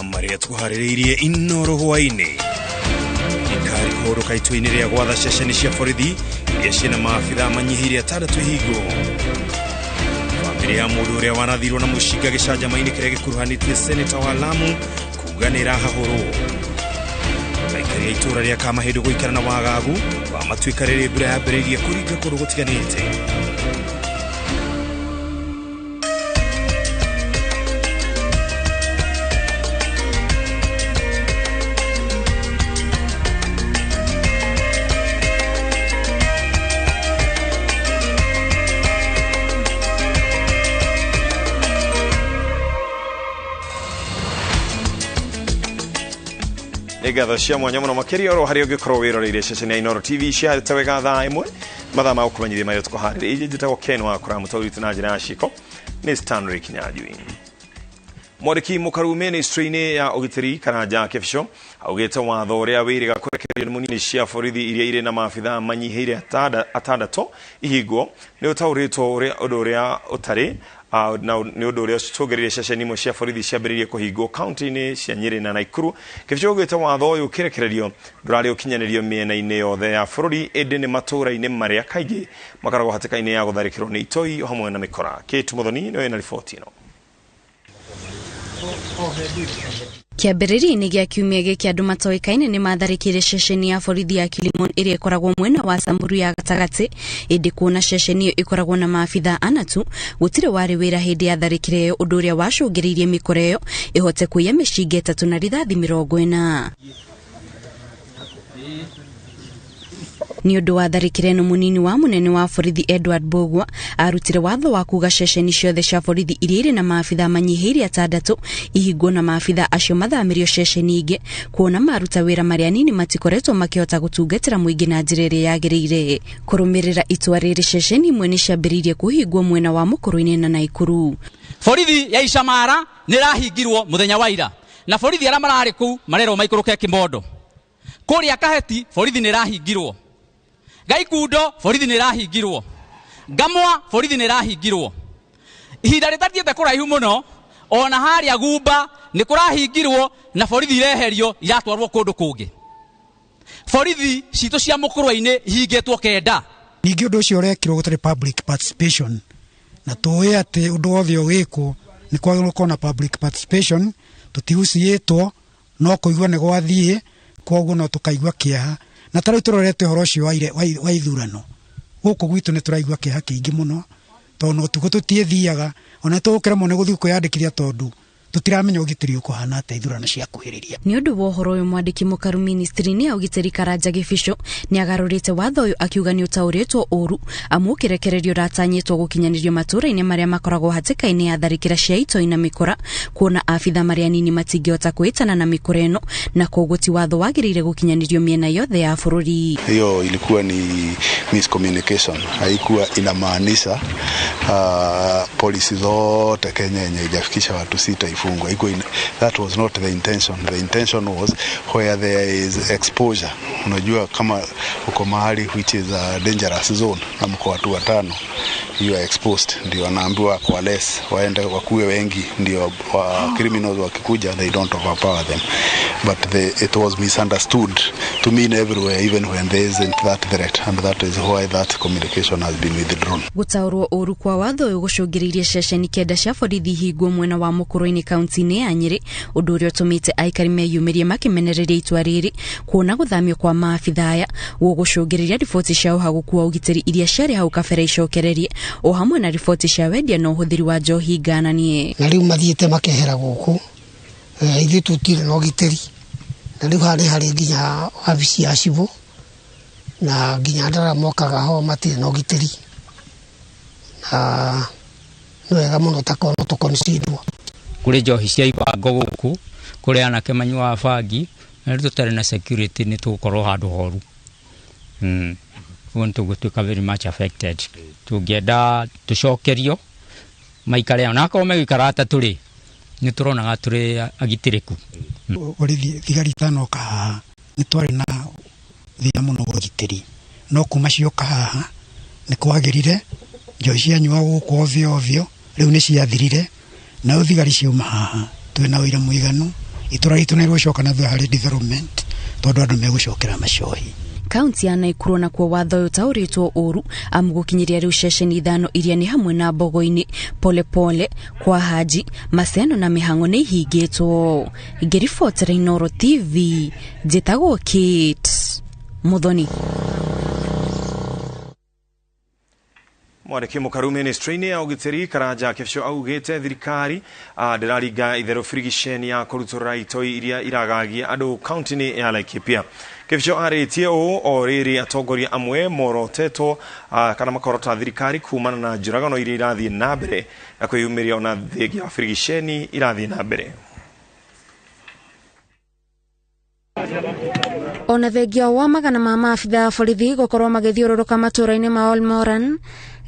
Marĩa tũkũharĩrĩirie Inoro hwaĩ-inĩ. Thirikari kũhũrũka itua-inĩ rĩa gwatha ceceni cia borithi iria ciĩna maabitha manyihĩire atandatũ ihingo. Bamĩrĩ ya mũndũ ũrĩa warathirwo na mũcinga gĩcanjama-inĩ kĩrĩa gĩkuruhanĩtie seneta wa Lamu kuga nĩ ĩrahahũrwo. Aikari a itũũra rĩa Kamahĩndũ gũikara na wagagu wa matuĩka rĩrĩ mbura yambĩrĩirie kũringa kũndũ gũtiganĩte. Nĩ ngatho cia mwanya mũno makĩria oro harĩa ũngĩkorwo wĩroreire ceceni ya Inoro TV ciahĩte wega thaa 1 mathaa ma gũkũmenyithia marĩa tũkũharĩrĩirie. Njĩtagwo Ken wa kũramũtwarithia na njĩra ya ciko nĩ Stanley Kinyanjui. Mwandĩki mũkaru ministry-inĩ ya ũgitĩri Karanja Kĩbico augĩte watho ũrĩa wĩrĩga kũrekererio nĩ mũnini cia borithi iria irĩ na maabitha manyihĩire atandatũ ihingwo nĩ ũtaũrĩtwo ũrĩa ũndũ ũrĩa ũtarĩ na nĩ ũndũ ũrĩa ũcũngĩrĩirie ceceni imwe cia borithi ciambĩrĩirie kũhingwo kaunti-inĩ cia Nyĩrĩ na Naikuru. Kĩbico augĩte watho ũyũ ũkĩrekererio ndũrarĩ ũkinyanĩrio mĩena-inĩ yothe ya bũrũri ĩndĩ nĩ matũũra-inĩ marĩa kaingĩ makoragwo hatĩka-inĩ ya gũtharĩkĩrwo nĩ itoi o hamwe na mĩkora. Kate Muthoni nĩwe na riboti ĩno. Kĩambĩrĩria-inĩ gĩa kiumia gĩkĩ andũ matoĩkaine nĩ matharĩkĩire ceceni ya borithi ya Kilimon ĩrĩa ĩkoragwo mwena wa Samburu ya gatagatĩ, ĩndĩ kuona ceceni ĩyo ĩkoragwo na maabitha ana tu gũtirĩ warĩ wĩra hĩndĩ ya tharĩkĩra ĩyo, ũndũ ũrĩa wacũngĩrĩirie mĩkora ĩyo ĩhote kũiya mĩcinga 3 na rithathi 40. Nĩ ũndũ wa tharĩkĩra ĩno mũnini wa mũnene wa borithi Edward Mbugua arutire watho wa kuga ceceni ciothe cia borithi iria irĩ na maabitha manyihĩire atandatũ ihingwo na maabitha acio mathamĩrio ceceni ingĩ, kuona maruta wĩra marĩa anini matikoretwo makĩhota gũtungatĩra mũingĩ na njĩra ĩrĩa yagĩrĩire. Kũrũmĩrĩra itua rĩrĩ ceceni imwe nĩ ciambĩrĩirie kũhingwo mwena wa Mũkũrũ-inĩ na Naikuru. Borithi ya Icamara nĩ ĩrahingirwo mũthenya wa ira na borithi arĩa mararĩ kũu marerwo maikũrũke Kimondo. Kũrĩa Kaheti borithi nĩ ĩrahingirwo, Gaikundo borithi nĩ ĩrahingirwo, Ngamwa borithi nĩ ĩrahingirwo. Ihinda rĩtathiĩte kũraihu mũno ona harĩa Gumba nĩ kũrahingirwo na borithi ireherio iratwarwo kũndũ kũngĩ. Borithi citũ cia Mũkũrwe-inĩ ihingĩtwo 9. Ningĩ ũndũ ũcio ũrekirwo gũtarĩ public participation, na tũĩ atĩ ũndũ wothe ũgĩkwo nĩ kwagĩrĩirwo gũkorwo na public participation. Tũtihuciĩtwo no kũigua nĩ gwathiĩ, koguo no tũkaigua kĩeha. Na ta rĩu tũrorete ũhoro ũcio wa ithurano gũkũ gwitũ nĩ tũraigua kĩeha kĩingĩ mũno, tondũ no ũtukũ tũtiĩthiaga, ona tũgũkĩremwo nĩ gũthiĩ kwĩyandĩkithia tondũ tũtiramenya ũgitĩri ũkũhana atĩa ithurano ciakuhĩrĩria. Nĩ ũndũ wa ũhoro ũyũ mwandĩki mũkaru ministry-inĩ ya ũgitĩri Karanja Gĩbico nĩ agarũrĩte watho ũyũ akiuga nĩ ũtaũrĩtwo ũru, amu ũkĩrekererio ũratanyĩtwo gũkinyanĩrio matũũra-inĩ marĩa makoragwo hatĩka-inĩ ya tharĩkĩra cia itoi na mĩkora, kuona abitha marĩa anini matingĩhota kwĩtana na mĩkora ĩno, na koguo ti watho wagĩrĩire gũkinyanĩrio mĩena yothe ya bũrũri. Hiyo ilikuwa ni miscommunication, haikuwa inamaanisha polisi zote Kenya yenye haijafikisha watu 6 ifungwe. That was not the intention. The intention was where there is exposure. Unajua kama uko mahali which is a dangerous zone na mko watu 5, you are exposed. Ndio wanaambiwa kwa less waende wakuwe wengi, ndio wa criminals wakikuja they don't overpower them. But it was misunderstood to mean everywhere, even when there isn't that threat, and that is why that communication has been withdrawn. Gũtaũrwo ũru kwa watho ũyũ gũcũngĩrĩirie ceceni 9 cia borithi ihingwo mwena wa Mũkũrũ-inĩ kaunti-inĩ ya Nyĩrĩ, ũndũ ũrĩa ũtũmĩte aikari meyumĩrie makĩmenereria itua rĩrĩ, kuona gũthamio kwa maabitha aya gũgũcũngĩrĩria riboti cia ũhagũku wa ũgitĩri iria ciarĩ hau kabere icokererie, o hamwe na riboti cia wendia na ũhũthĩri wa njohi ngananie. Na rĩu mathiĩte makehera gũkũ, ithuĩ tũtirĩ na ũgitĩri, na rĩu harĩ harĩ nginya wabici ya cibũ na nginya andũ arĩa mokaga ho matirĩ na ũgitĩri, na nĩ wega mũno takorwo tũkonsidwo. Kũrĩ njohi cia ibango gũkũ, kũrĩ anake manyuaga bangi, na rĩu tũtarĩ na security nĩ tũgũkorwo handũ horu. Ũguo nĩ tũgũtuĩka very much affected. Tũngĩenda tũcokerio maikare ona akorwo megũikara atatũ rĩ, nĩ tũronaga tũrĩ agitĩrĩku. Borithi thigari itanoka haha nĩ twarĩ na thĩna mũno wa ũgitĩri, no kuma cioka haha nĩ kwagĩrire, njohi cianyuagwo gũkũ ovyo ovyo rĩu nĩ ciathirire, na rĩu thigari ciauma haha twĩna ũira mũiganu Itũra ritũ nĩ rĩgũcoka na thutha harĩ development tondũ andũ megũcokera macohi. Kaunti ya Naikuru nakuo watho ũyũ ũtaũrĩtwo ũru amu gũkinyĩria rĩu ceceni 5 iria nĩ hamwe na Mbogo-inĩ, Pole Pole, kwa Haji, Maseno na Mĩhang'o nĩ ihingĩtwo. Ngĩribotera Inooro TV, njĩtagwo Kate Muthoni. Mwandĩki mũkaru ministry-inĩ ya ũgitĩri Karanja Kĩbico augĩte thirikari ndĩraringa itherũ birigiceni ya kũrutũrũra itoi iria iragagia andũ kaunti-inĩ ya Laikipia. Kĩbico arĩtie ũũ o rĩrĩ atongoria amwe morotetwo kana makorota thirikari kumana na njũragano iria irathiĩ na mbere na kwĩyumĩria ona thengia wa birigiceni irathiĩ na mbere. Ona thengia wa magana ma maabitha a borithi gũkorwo magĩthiũrũrũka matũũra-inĩ ma Olmoran,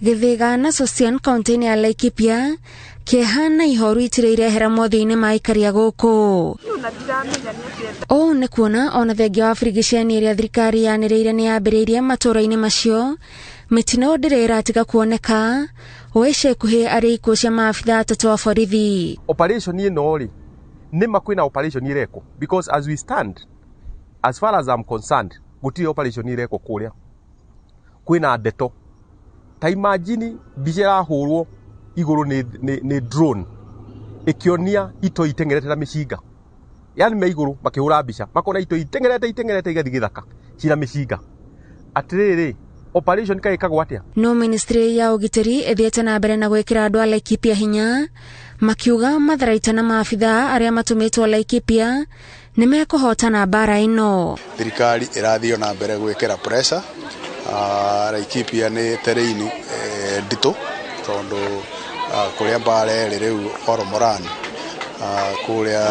Gĩthĩga na Sosian kaunti-inĩ ya Laikipia, kĩeha na ihoru itirĩ irehera mothiũ-inĩ ma aikari a gũkũ. Ũũ nĩ kuona ona thengia wa birigiceni ĩrĩa thirikari yanĩrĩire nĩ yambĩrĩirie matũũra-inĩ macio, mĩtino ndĩrĩ ĩratiga kuoneka, o ica ikuhĩ arĩ ikuũ cia maabitha 3 a borithi. Operation ĩno rĩ, nĩma kwĩna operation ĩrekwo because as we stand, as far as I'm concerned, gũtirĩ operation ĩrekwo kũrĩa. Kwĩna ndeto. Ta imagine mbica ĩrahũrwo igũrũ nĩ drone ĩkĩonia itoi iteng'erete na mĩcinga. Yaani me igũrũ makĩhũra mbica, makona itoi iteng'erete igathiĩ gĩthaka cina mĩcinga. Atĩrĩrĩ, operation kaĩ ĩkagwo atĩa? No ministry ya ũgitĩri ĩthiĩte na mbere na gwĩkĩra andũ a Laikipia hinya, makiuga matharaita na maabitha arĩa matũmĩtwo Laikipia nĩ mekũhotana mbara ĩno. Thirikari ĩrathiĩ na mbere gwĩkĩra pressure. Laikipia nĩ terrain nditũ tondũ kũrĩa mbara ĩrĩ rĩu Oromoran, kũrĩa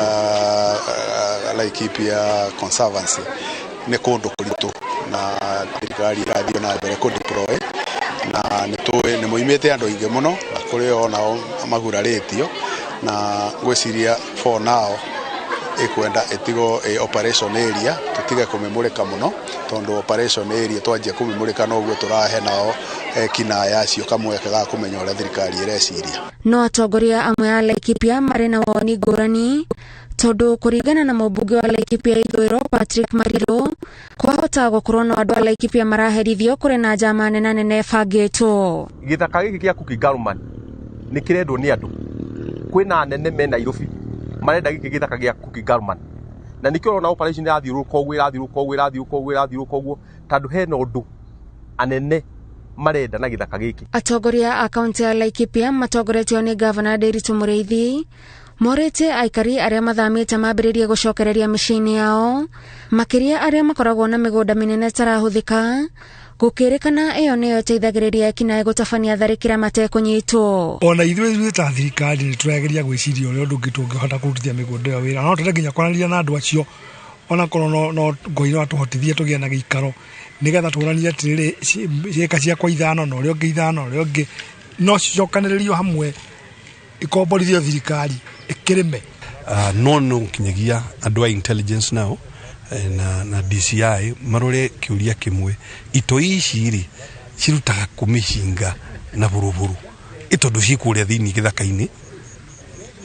Laikipia Conservancy nĩ kũndũ kũritũ na thirikari ĩrathiĩ na mbere kũ deploy na nĩ tũĩ nĩ moimĩte andũ aingĩ mũno na kũrĩ onao magurarĩtio na ngwĩciria for now ĩkwenda ĩtigwo ĩ operation area tũtige kũmĩmũrĩka mũno tondũ operation area twanjia kũmĩmũrĩka noguo tũrahe nao ekinaya acio kamweke ga kũmenya ũrĩa thirikari ĩreciria. No atongoria amwe a Laikipia marĩ na woni ngũrani tondũ kũringana na mũmbunge wa Laikipia ithũĩro Patrick Mariru, kwahota gũkorwo no andũ a Laikipia maraherithio kũrĩ na njama nene nene ĩbangĩtwo. Gĩthaka gĩkĩ kĩa Kuki Galman nĩ kĩrendwo nĩ andũ. Kwĩna anene me Nairobi marenda gĩkĩ gĩthaka gĩa Kuki Galman na nĩkĩo ũrona operation ĩrathiũrũrũka ũguo ĩrathiũrũrũka ũguo ĩrathiũrũrũka ũguo ĩrathiũrũrũka ũguo tondũ hena ũndũ anene marenda na gĩthaka gĩkĩ. Atongoria a kaunti ya Laikipia matongoretio nĩ gavana Ndiritu Mũrĩithi morĩtie aikari arĩa mathamĩte mambĩrĩrie gũcokereria mĩciĩ-inĩ yao, makĩria arĩa makoragwo na mĩgũnda mĩnene ĩtarahũthĩka, gũkĩrĩkana ĩyo nĩyo ĩteithagĩrĩria ekinaĩ gũtabania tharĩkĩra matekũnyitwo. Ona ithuĩ ta thirikari nĩ tũrageria gwĩciria ũrĩa ũndũ ũngĩ tũngĩhota kũrutithia mĩgũnda ĩyo wĩra, no twende nginya kwaranĩria na andũ acio onakorwo no Ngai no atũhotithie tũgĩe na gĩikaro nĩgetha tuonanie atĩrĩrĩ ciĩka ciakwa 5 na ũrĩa ũngĩ 5 na ũrĩa ũngĩ no cicokanĩrĩrio hamwe ikomborithio thirikari ĩkĩrĩme. No no nginyagia andũ a intelligence nao na DCI marore kĩũria kĩmwe, itoi ici rĩ cirutaga kũmĩcinga na bũrũbũrũ ĩtondũ ciĩ kũrĩa thĩinĩ gĩthaka-inĩ.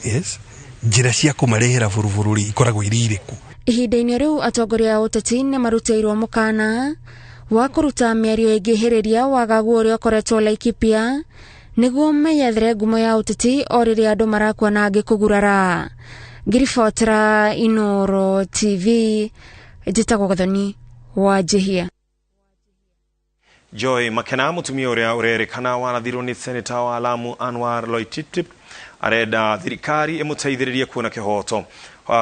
Yes, njĩra cia kũmarehera bũrũbũrũ rĩ ikoragwo irĩ irĩkũ? Ihinda-inĩ rĩu atongoria a ũteti nĩ marutĩirwo mũkana wa kũruta mĩario ĩngĩhĩrĩria wagagu ũrĩa ũkoretwo Laikipia nĩguo meyethere ngumo ya ũteti o rĩrĩa andũ marakua na angĩ kũgurara. Ngĩribotera Inooro TV, njĩtagwo Gathoni wa Njihia. Joy Makena, mũtumia ũrĩa ũrerĩkana warathirwo nĩ seneta wa Lamu Anwar Loitiptip, arenda thirikari ĩmũteithĩrĩrie kuona kĩhoto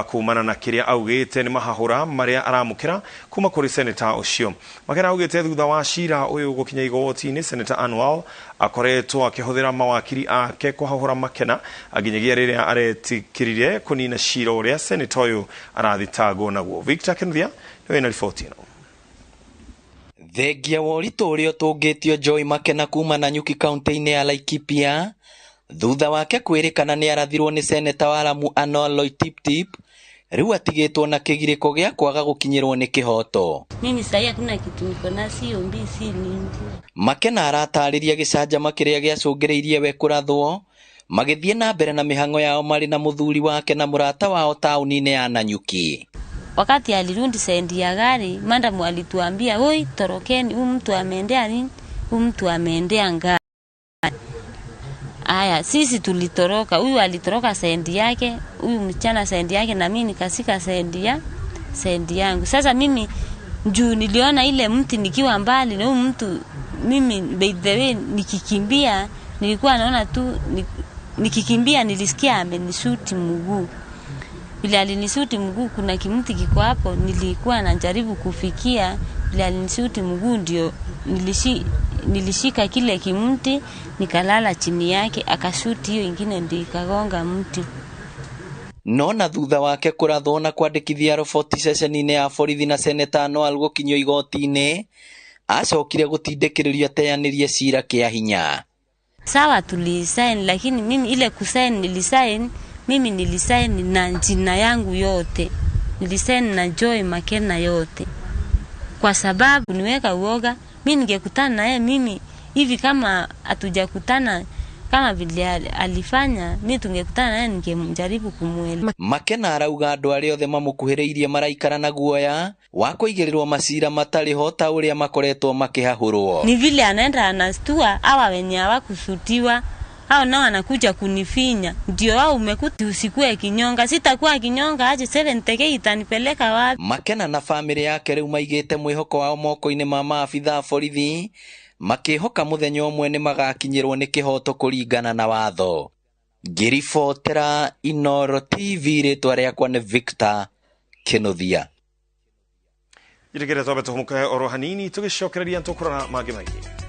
kumana na kĩrĩa augĩte nĩ mahahũra marĩa aramũkĩra kuma kũrĩ seneta ũcio. Makena augĩte thutha wa cira ũyũ gũkinya igoti-inĩ, seneta Anwar akoretwo akĩhũthĩra mawakiri ake kũhahũra Makena nginyagia rĩrĩa aretĩkĩrire kũnina cira ũrĩa seneta ũyũ arathitangwo naguo. Victor Kenvia nĩwe na riboti ĩno. Thengia wa ũritũ ũrĩa ũtũngĩtio Joy Makena kuma Nanyuki kaunti-inĩ ya Laikipia thutha wake kwĩrĩkana nĩ arathirwo nĩ seneta wa Lamu Anwar Loitiptip, rĩu atigĩtwo na kĩgirĩko gĩa kwaga gũkinyĩrwo nĩ kĩhoto. Mimi sahi hakuna kitu niko na sio mbi si nini. Makena aratarĩria gĩcanjama kĩrĩa gĩacũngĩrĩirie we kũrathwo Magĩthiĩ na mbere na mĩhang'o yao marĩ na mũthuri wake na mũrata wao taũni-inĩ ya Nanyuki. Wakati alirudi side ya gari, madam alituambia, "Oi, torokeni, huyu mtu ameendea nini? Huyu mtu ameendea ngari." Aya, sisi tulitoroka. Huyu alitoroka side yake, huyu msichana side yake, na mimi nikasika side yangu. Sasa mimi juu niliona ile mti nikiwa mbali na huyu mtu, mimi by the way nikikimbia nilikuwa naona tu nikikimbia nilisikia amenishuti mguu. Vile alinishuti mguu, kuna kimti kiko hapo, nilikuwa najaribu kufikia. Vile alinishuti mguu ndio nilishika kile kimti nikalala chini yake, akashuti hiyo ingine ndio ikagonga mti. No na thutha wake kũrathwo na kwandĩkithia roboti ceceni-inĩ ya borithi na seneta Noel gũkinyio igoti-inĩ, acokire gũtindĩkĩrĩrio ateanĩrie cira kĩa hinya. Sawa, tulisign, lakini mimi ile kusign nilisign, mimi nilisign na jina yangu yote, nilisign na Joy Makena yote, kwa sababu niweka uoga. Mimi ningekutana naye mimi hivi, kama hatujakutana kama vile alifanya, mimi tungekutana naye ningemjaribu kumuelewa. Makena arauga andũ arĩa othe mamũkuhĩrĩirie maraikara na guoya wa kũigĩrĩrwo macira matarĩ ho ta ũrĩa makoretwo makĩhahũrwo. Ni vile anaenda anastua hawa wenye hawakushutiwa, hao nao wanakuja kunifinya, ndio wao umekuti usikue kinyonga. Sitakuwa kinyonga aje? 70K itanipeleka wapi? Makena na bamĩrĩ yake rĩu maigĩte mwĩhoko wao moko-inĩ ma maabitha a borithi, makĩhoka mũthenya ũmwe nĩ magakinyĩrwo nĩ kĩhoto kũringana na watho. Ngĩribotera Inooro TV, rĩtwa rĩakwa nĩ Victor Kĩnuthia. Njĩtĩkĩre twambe tũhũmũke oro hanini, tũgĩcokereria tũkũrora mangĩ maingĩ.